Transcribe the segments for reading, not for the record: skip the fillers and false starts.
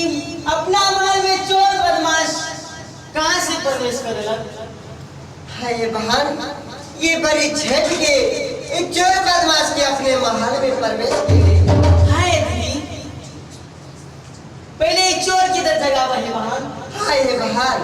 अपना महल में चोर बदमाश कहाँ से प्रवेश करेलक? हाय ये बहन, ये बड़ी छेद के एक चोर बदमाश के अपने महल में प्रवेश किए। हाय दीदी, पहले एक चोर किधर जगह है बहन? हाय ये बहन।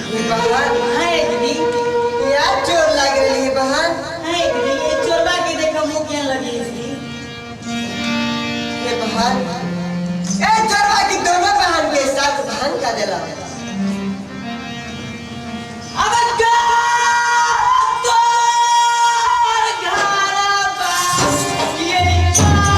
ये बहन। हाय दीदी। यार चोर लग रही है बहन। हाय दीदी, ये चोरवा के देखो मुंह क्या लगी है दीदी। ये बहन, ए चोरवा की दोनों बहन के साथ बहन का दिला। अब तोर घरवा ये चोरवा।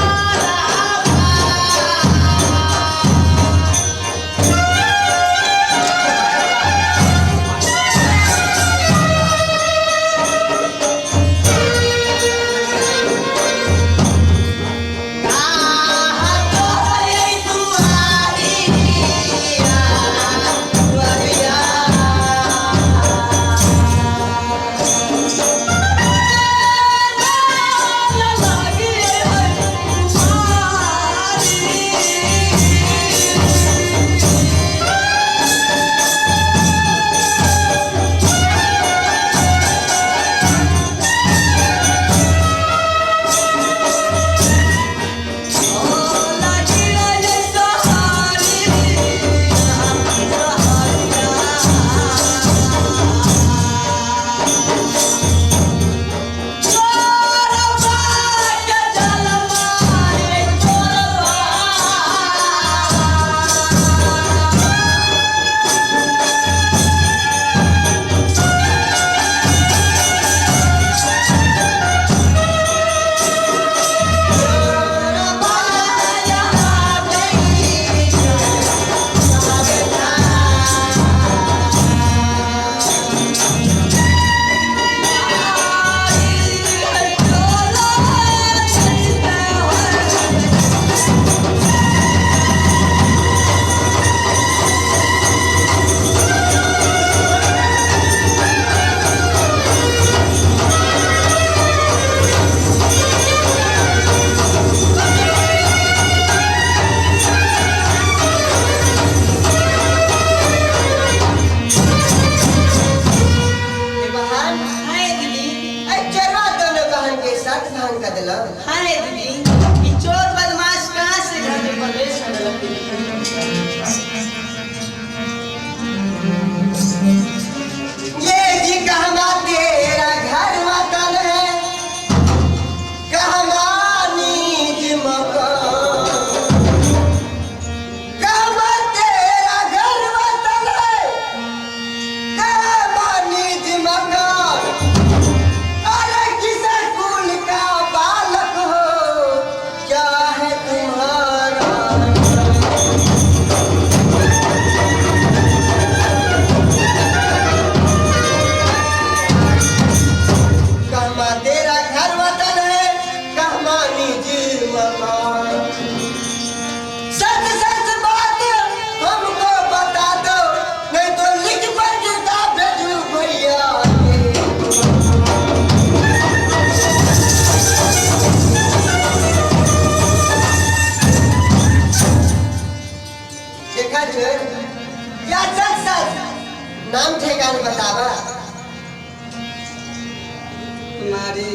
ये बहन। हाय दीदी। ए चोरवा दोनों बहन के साथ बहन का दिला। हाय दीदी, ये चोर बदमाश कहाँ से घर में प्रवेश करेलक? ये जी कहमा तेरा घर वतन है, कहमा नीज मकान। कहमा तेरा घर वतन है, कहमा नीज मकान। अरे किस कुल का बालक हो, क्या है तुम्हारा? कहमा तेरा घर वतन है, कहमा निज मकान। सच सच बात हमको बता दो, नहीं तो लिख पर किताब भेजू भैया के। देखा चोर, क्या सच सच नाम ठेकान बतावा? कुमारी,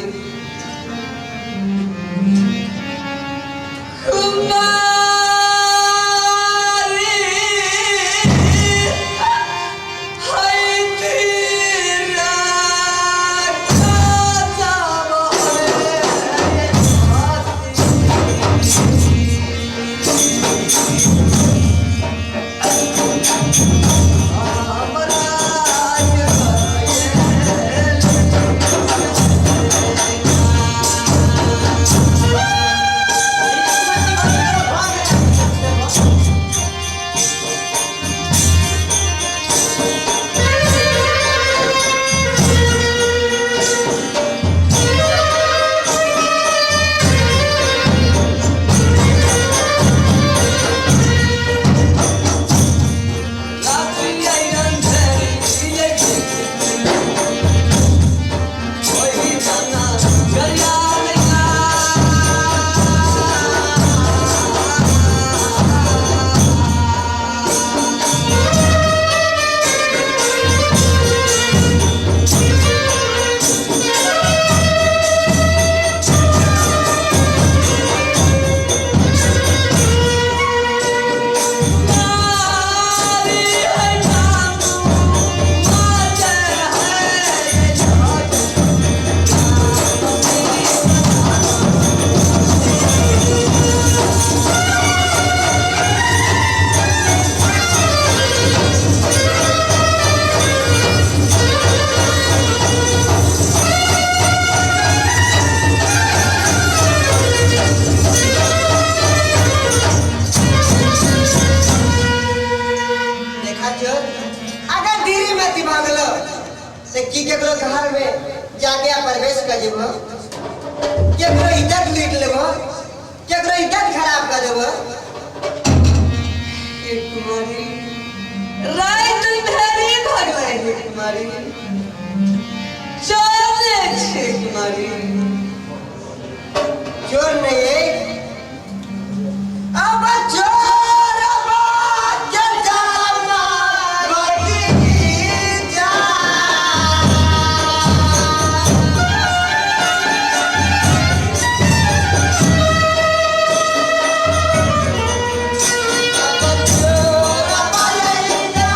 कुमारी, हाय तेरा Yeah. प्रवेश कर जेबो, केकरो इज्जत लूट लेबो, केकरो इज्जत खराब कर देबो। हे कुमारी, रात अंधेरी भगले हे कुमारी, चोर ने छे कुमारी। चोर नहीं है, अब चोर के जामा बगीचा। अब चोर बगीचा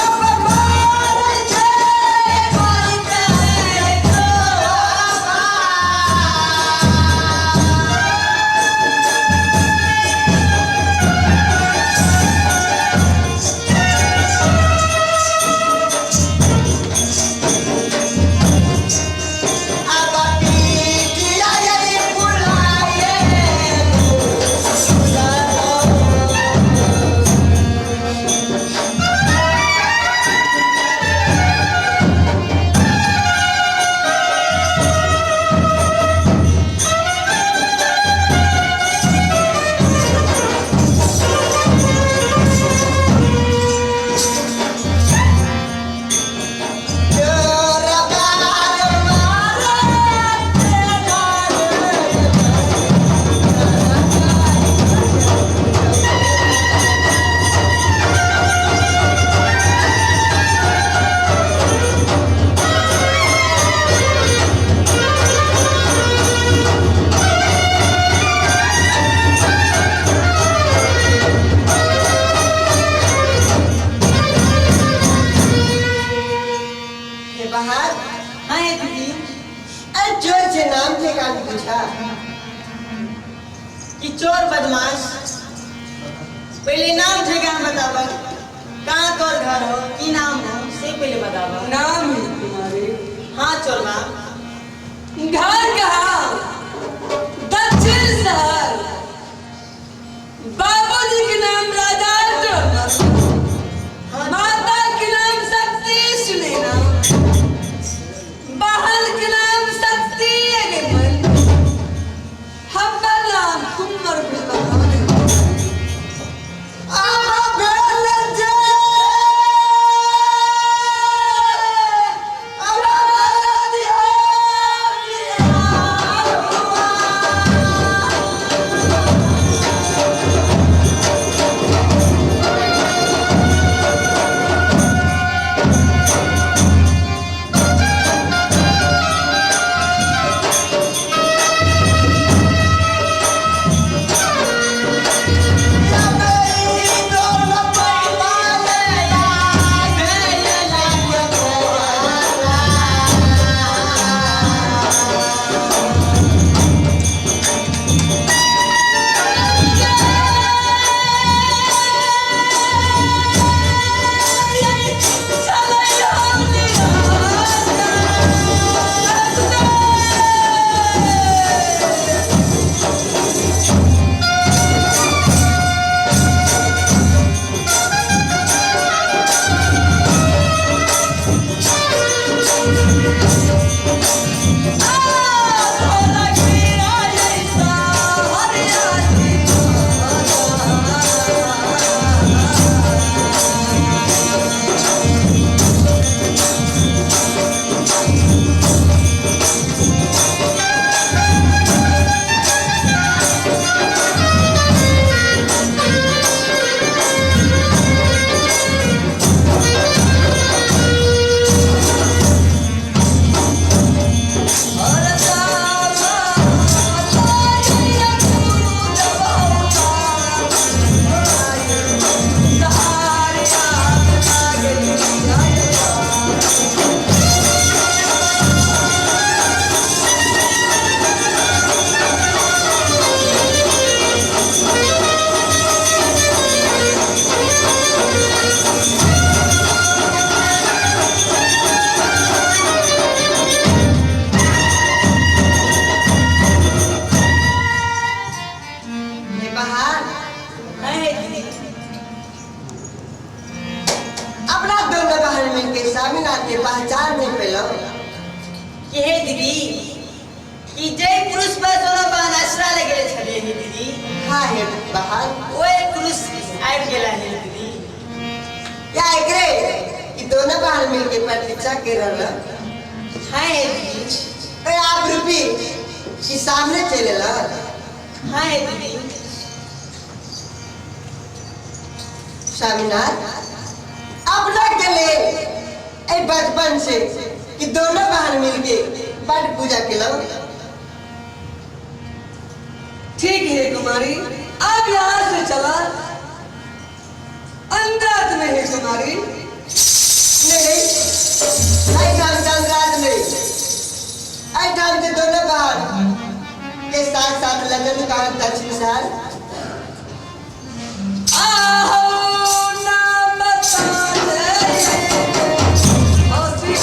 अब मार छे अब पीटिया ये बुलाए। चोर बार मारे। हे बाहर। हाँ हे दीदी। अरे चोर से नाम ठिकान पूछा कि चोर बदमाश, पहले नाम ठिकाना बतावा, कहाँ तोर घर हो, की नाम हो, से पहले बतावा। नाम है कुमारी। हाँ चोरवा। घर कहाँ? दक्षिण शहर। बाबूजी के नाम राजा चोर, माता के नाम शक्ति सुनैना, बहन के नाम शक्ति अगेमन, हम्मर नाम कुमर बिलवान। अब भेल जे अब दिया। बाहर हाँ हे दीदी। अपना दोनों बहन मिलके स्वामीनाथ के पहचान नहीं पेलो। कि हे दीदी, कि जय पुरुष पर दोनों बहन आसरा लगे छलिए हे दीदी। हाँ हे बाहर, ओए पुरुष आबि गेला हे दीदी। या एकरे कि दोनों बहन मिलके प्रतीक्षा के रहल। हाँ हे दीदी। ए आप रूपी कि सामने चले ला। हाँ हे दीदी। स्वामीनाथ अपना के लिए ए बचपन से कि दोनों बहन मिलके बड़ पूजा केलो। ठीक है कुमारी, आप यहाँ से चला अंदाज में है कुमारी। नहीं नहीं ठाम से अंदाज नहीं, ऐ ठाम से दोनों बहन के साथ साथ लगन का दक्षिण साल। आहो ना बता दे हंसी।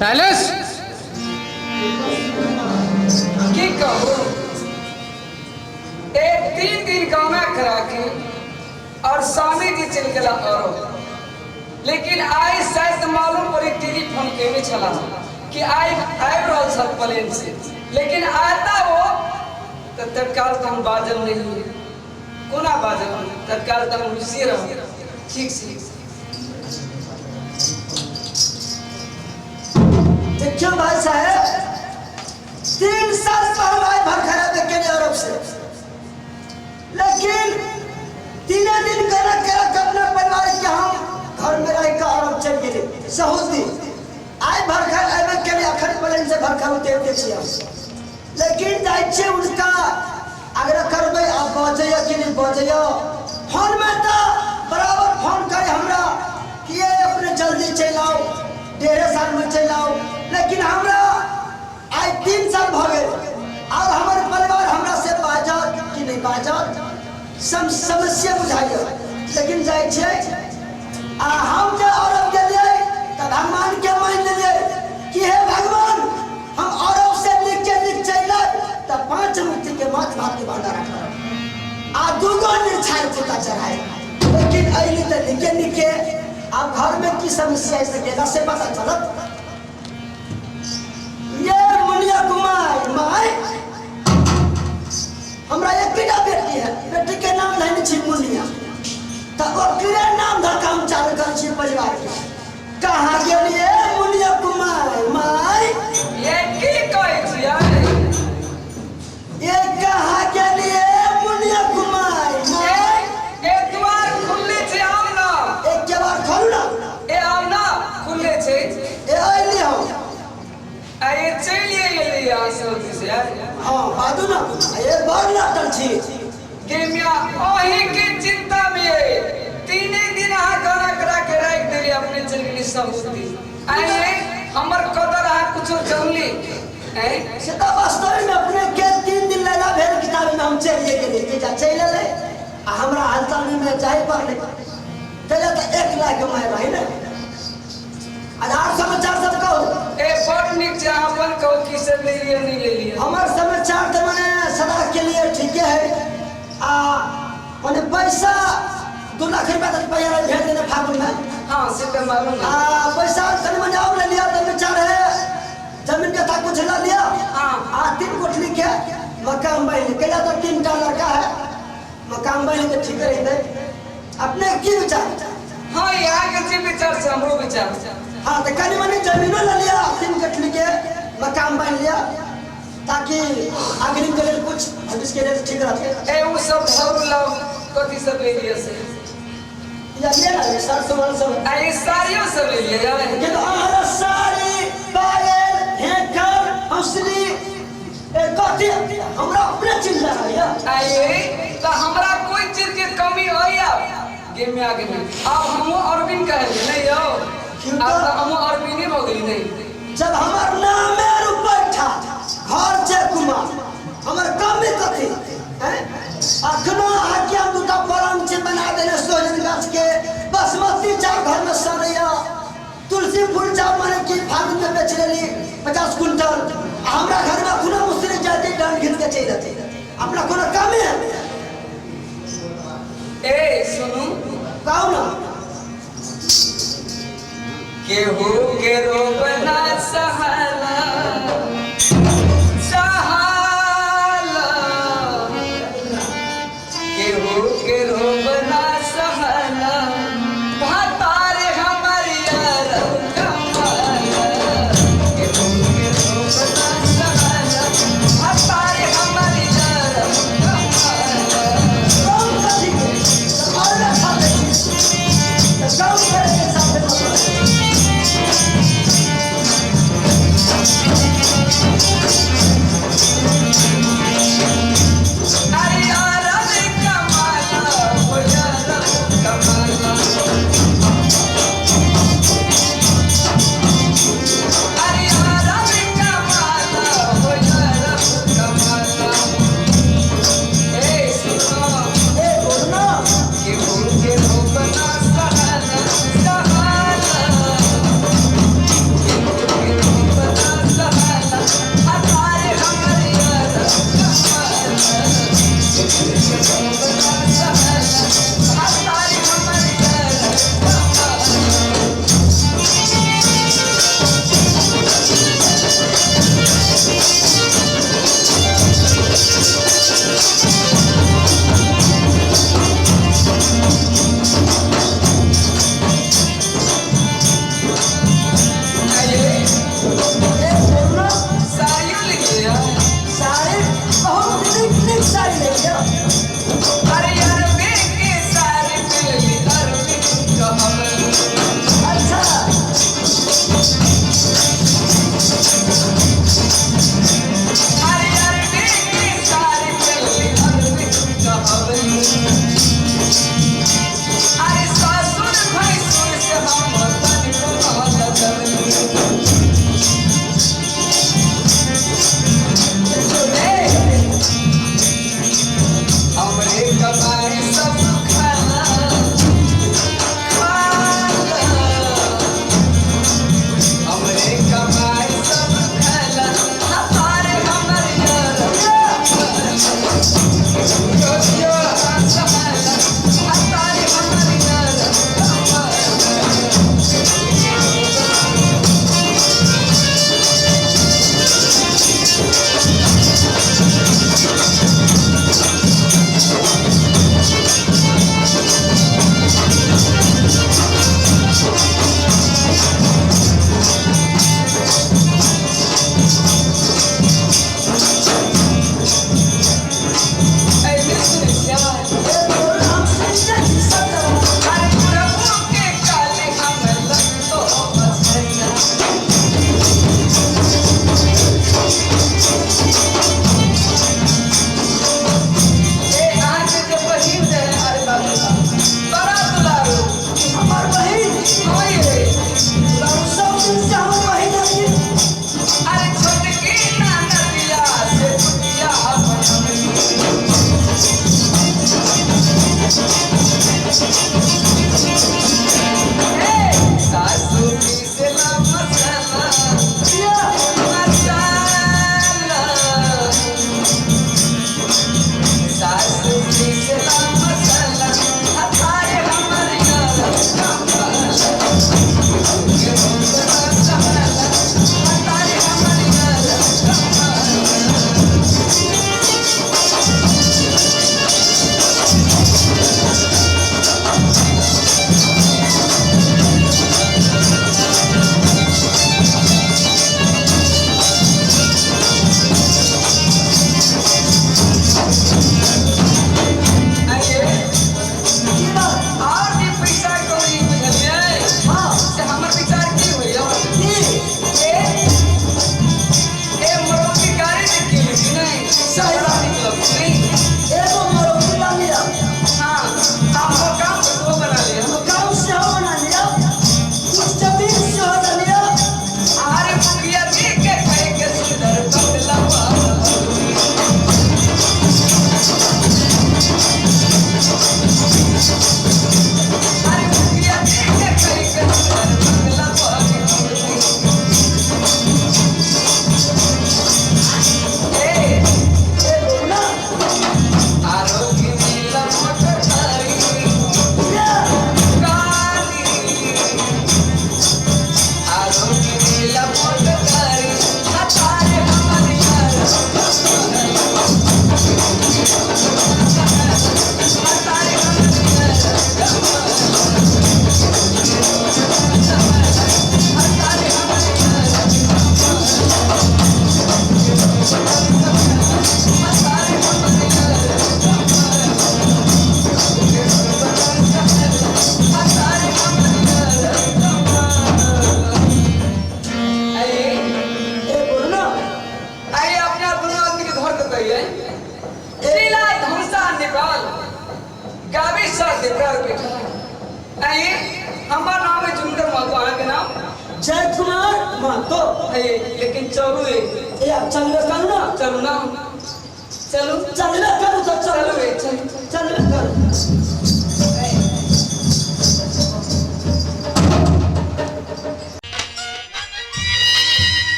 साइलेंस। की कहू, एक 3 दिन गाना करा के और स्वामी जी चल गया और, लेकिन आई शायद मालूम पड़ी टेलीफोन केने छला कि आई आबि रहल छल प्लेन से, लेकिन आता वो तो तत्काल तो हम बाजल नहीं, कोना बाजल, तत्काल तो हम रुसिए रहो। ठीक से देखियो भाई साहब, 3 साल पहले आए भरखरा देखे अरब से, लेकिन 3 दिन करा करा के अपना परिवार के हम घर में रह के अरब चल गए सऊदी। आए भरखर आए के लिए अखर प्लेन से भरखर उतरते छियै हम, लेकिन जाइ छियै उनका आग्रह करबै आप बजैया कि नहीं बजैया। फोन में तो बराबर फोन करे हमरा कि ये अपने जल्दी चलि आउ, 1.5 साल में चलि आउ, लेकिन हमरा आइ 3 साल भऽ गेल और हमर परिवार हमरा से बाजत कि नहीं बाजत समस्या बुझाइए। लेकिन जाइ छियै आ हम जे अरब गेलियै तऽ भगवान के मानि लेलियै कि हे भगवान, हम अरब से लिख के लिख चलि तऽ 5 मूर्ति के माछ भात के भंडारा करब आ 2 गो निछार कुत्ता चढ़ाए। लेकिन अयली तऽ निके निके आब घर में की समस्या है से गेला से पता चलत। ये मुनिया कुमार माय, हमरा एकटा बेटी है, बेटी के नाम धैने छी मुनिया, तऽ ओकरे नाम धऽ कऽ हम चालू करै छी परिवार के। कहाँ गेलियै मुनिया कुमार माय? ये की कहै छियै? ये कहाँ गेलियै मुनिया कुमार माय? ए द्वार खुलले छै, आउ ना। एक के बार खोलू ना। ए आउ ना, खुलले छै। ए अयली हम। आ ये चलिए गेलियै अहाँ सऊदी से। हाँ बाजू ना, ये बड़ लटल छी। गेमिया अही के चिंता में 3 दिन अहाँ गाना करा के राखि देलियै, अपने चलि गेलियै सऊदी। आइ हमर कदर अहाँ कुछो जानली? से तऽ वास्तव में अपने के 3 दिन लैला भेल किताब में हम चलिए गेलियै, कि जा चलि एलै आ हमरा हालचाल में जाय पड़लै। तैले तऽ 1 लाख माय रही ने। आधार समाचार सब कहू। ए बड़ नीक छै, अहाँ अपन कहू की सब लेलियै नहीं लेलियै। हमर समाचार तऽ मने सदा के लिए ठीके है। आ मने पैसा 2 लाख रुपया तऽ रुपया भेज देने फागुन में। हाँ से तो मालूम है। आ पैसा तनी मनी और ले लिया तो विचार है जमीन के था कुछ ला लिया। हाँ। आ 3 कोठली के मकान बन के तो 3 टा लड़का है मकान बन के ठीक रहते। अपने की विचार? हाँ यहाँ के जे विचार से हमरो विचार। हाँ तो कनी मनी जमीनो ले लिया 3 कोठली के मकान बन लिया ताकि अग्रिम के लिए कुछ भविष्य के लिए ठीक रहते। ए वो सब धरू लाओ कथी सब ले लिया से या ले ना ये सर सामान सब। आ ये साड़ियों सब ले लिया यार। ये तो हमारा साड़ी पायल हेकर हंसली ए कथी हमरा अपने चीज लगा या। आये तो हमरा कोई चीज के कमी हो या गेम में आगे नहीं। अब हमो अरविंद कहले नहीं यो। क्यों अब तो? तो हमो अरविंद ही हो गेली नहीं। जब हमार नाम है रुपैठा घर जे कुमार हमर कमी कथी हैं? अखनो आके हम दूटा पलंग छै बना देने सोहजन गाछ के बासमती चाउर घर में सड़ैया तुलसी फूल चाउर माने कि फागुन में बेच लेली 50 कुंटल। आ हमरा घर में कोनो मुस्लिम जाति डांड घिच के चलि जेतै। अपना कोनो कामे है? ए सुनू कहू ना। केहू के रोग ना सहाला सहाला केहू के रोग ना सहाला भातार हमर यार कमाला केहू के रोग ना सहाला भातार हमर यार कमाला। कौन कथी के और ना खाते छी तो कौन करे के साथे मतलब। जयपाल गावी सर देवरार बेटा। आई हमार नाम है जुमकर महतो, अहाँ के नाम? जय कुमार महतो। ए, लेकिन चलू ए। ए आप चलबे करू ना। चलू ना, चलू। चलबे करू तो चलू चलू। ए, चलू। चलबे करू।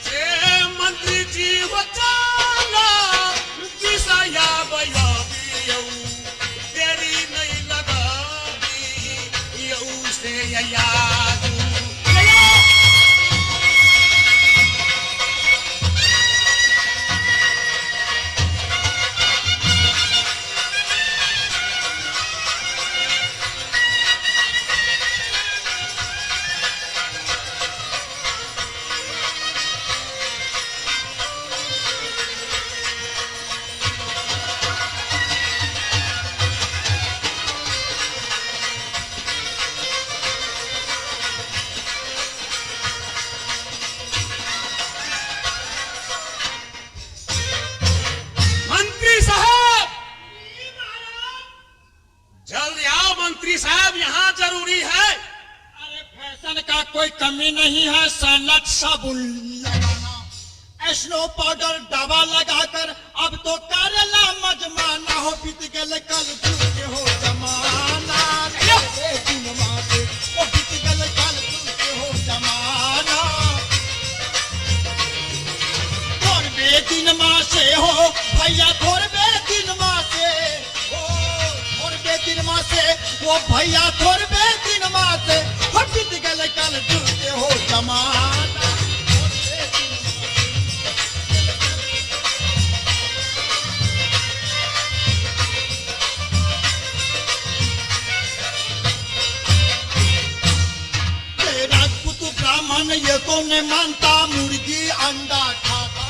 से मंत्री जी हो चलो दिशा बयाबियौ देरी नहीं लगाबी यौ से यादू। मंत्री साहब जल्द आओ, मंत्री साहब यहाँ जरूरी है। अरे फैशन का कोई कमी नहीं है, सैलड साबुन लगाना, स्नो पाउडर दवा लगाकर अब तो करेला मजमाना हो, बीत गल कल जुग के हो जमाना रे दिनमा से, ओ बीत गल कल जुग के हो जमाना, थोड़बे दिनमा से हो भैया, थोड़बे दिनमा से हो, थोड़बे दिनमा से वो भैया, थोड़बे दिनमा से हो, बीत गल कल जुग के हो जमाना, थोड़बे दिनमा से। ये राजपूत ब्राह्मण ये को नहीं मानता, मुर्गी अंडा खाता।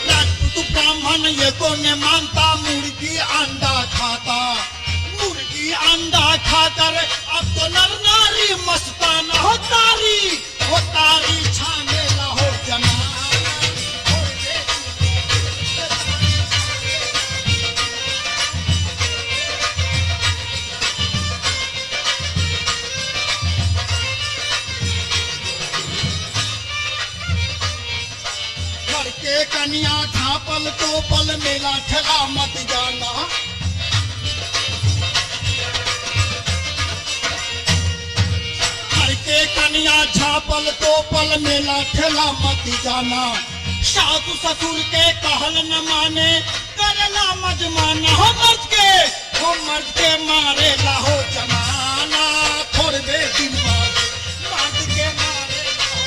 राजपूत ब्राह्मण ये को नहीं मानता, मुर्गी अंडा खाता, मुर्गी अंडा खाकर अब तो नर नारी मस्ताना हो, तारी हो तारी छानेला हो जमाना। लड़के कन्या झापल टोपल मेला ठेला मत जाना, लड़के कन्या झापल टोपल मेला ठेला मत जाना, सासु ससुर के कहल न माने करला मजमाना हो, मर्द के हो मर्द के मारे लाहो जमाना, थोड़बे दिन बाद मर्द के मारे लाहो।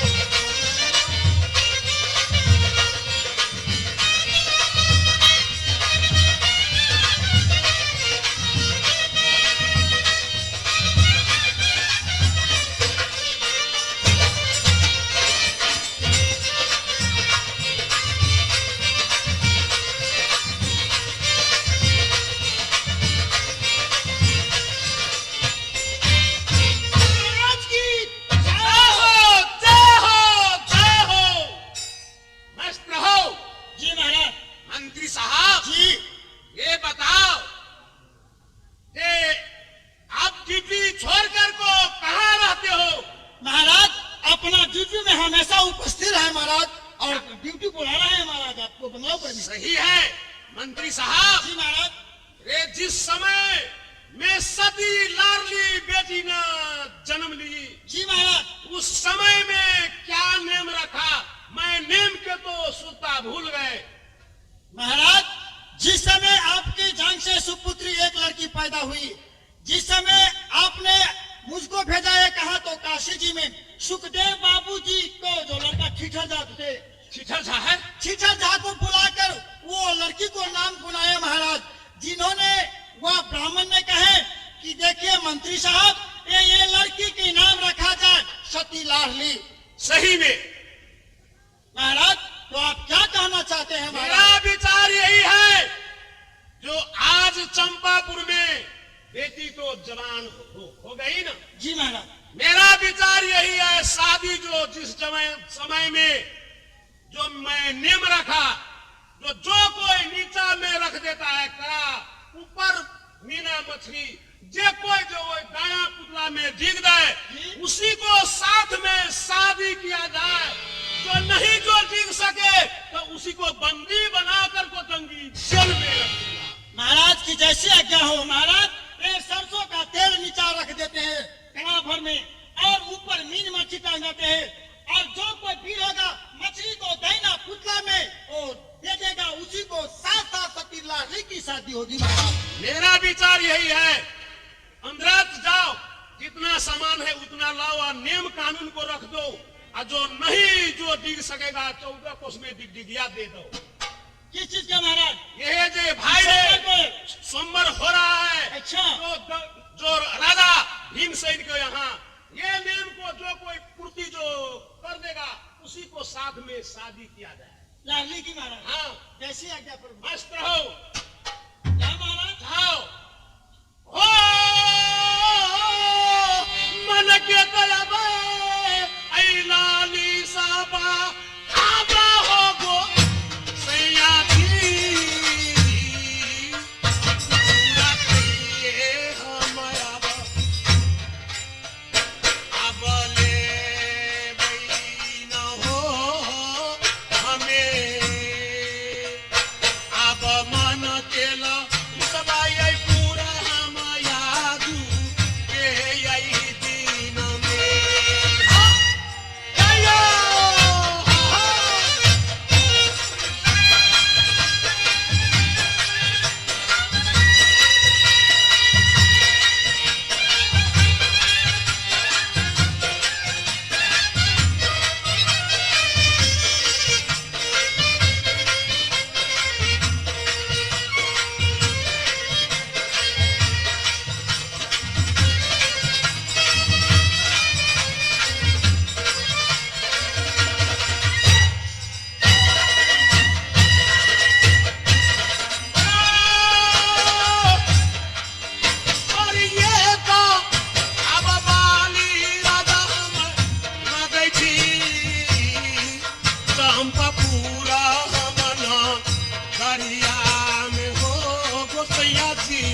महाराज की जय हो, जय हो, जय हो। मस्त रहो। जी महाराज। मंत्री साहब जी। ये बताओ कि आप ड्यूटी छोड़कर को कहाँ रहते हो? महाराज अपना ड्यूटी में हमेशा उपस्थित है महाराज, और ड्यूटी बुला रहा है महाराज आपको बंगला पर भी। सही है मंत्री साहब। जी महाराज। रे जिस समय मैं सती लाडली बेटी ने जन्म ली, जी महाराज, उस समय में क्या नेम रखा? मैं नेम के तो सुता भूल गए। महाराज जिस समय आपकी जांग से सुपुत्री एक लड़की पैदा हुई, जिस समय आपने मुझको भेजा है कहा तो काशी जी में सुखदेव बाबू जी को, जो लड़का ठीठर जात थे, ठीठर झा है, ठीठर झा को बुलाकर वो वो लड़की को नाम बुलाया महाराज, जिन्होंने वह ब्राह्मण ने कहे कि देखिए मंत्री साहब, ये लड़की के नाम रखा जाए सती लाडली। सही में महाराज, तो आप क्या कहना चाहते हैं महाराज? मेरा विचार यही है, जो आज चंपापुर में बेटी तो जवान हो गई ना। जी महाराज। मेरा विचार यही है, शादी जो जिस समय में जो मैं नियम रखा, जो जो कोई नीचा में रख देता है करा, ऊपर मीना मछली, जे कोई जो वो दाया पुतला में डिग दे उसी को साथ में शादी किया जाए, जो नहीं जो डिग सके तो उसी को बंदी बनाकर को तंगी जेल में रख दिया। महाराज की जैसी आज्ञा हो महाराज। ये सरसों का तेल नीचा रख देते हैं कड़ा भर में, और ऊपर मीन मच्छी टांग देते हैं, और जो कोई भीड़ होगा मछली को दाहिना पुतला में और दे देगा, उसी को साथ साथ सती लाडली की शादी होगी महाराज। मेरा विचार यही है, अंदर जाओ, जितना सामान है उतना लाओ और नियम कानून को रख दो, और जो नहीं जो डिग सकेगा 14 कोस में डिग डिगिया दे दो। किस चीज का महाराज? ये जे भाई रे सोमवार हो रहा है। अच्छा। तो जो राजा भीमसेन के यहाँ ये नियम को जो कोई पूर्ति जो कर देगा उसी को साथ में शादी किया जाए लाडली की महाराज। हाँ, जैसी आज्ञा प्रभु। मस्त रहो। क्या महाराज? जाओ। हो मन के दयाबे ऐ लाली साबा आबा हो गो सैया जी पूरा कहिए हम आबा आबले न हो हमें अब मन केला सबाई पूरा हम यादू के यही दिन में। हाँ, जयो, हाँ। और ये तो अब बाली राजा हम लगै छी चंपा पूरा हमन दरिया में हो गोसैया जी।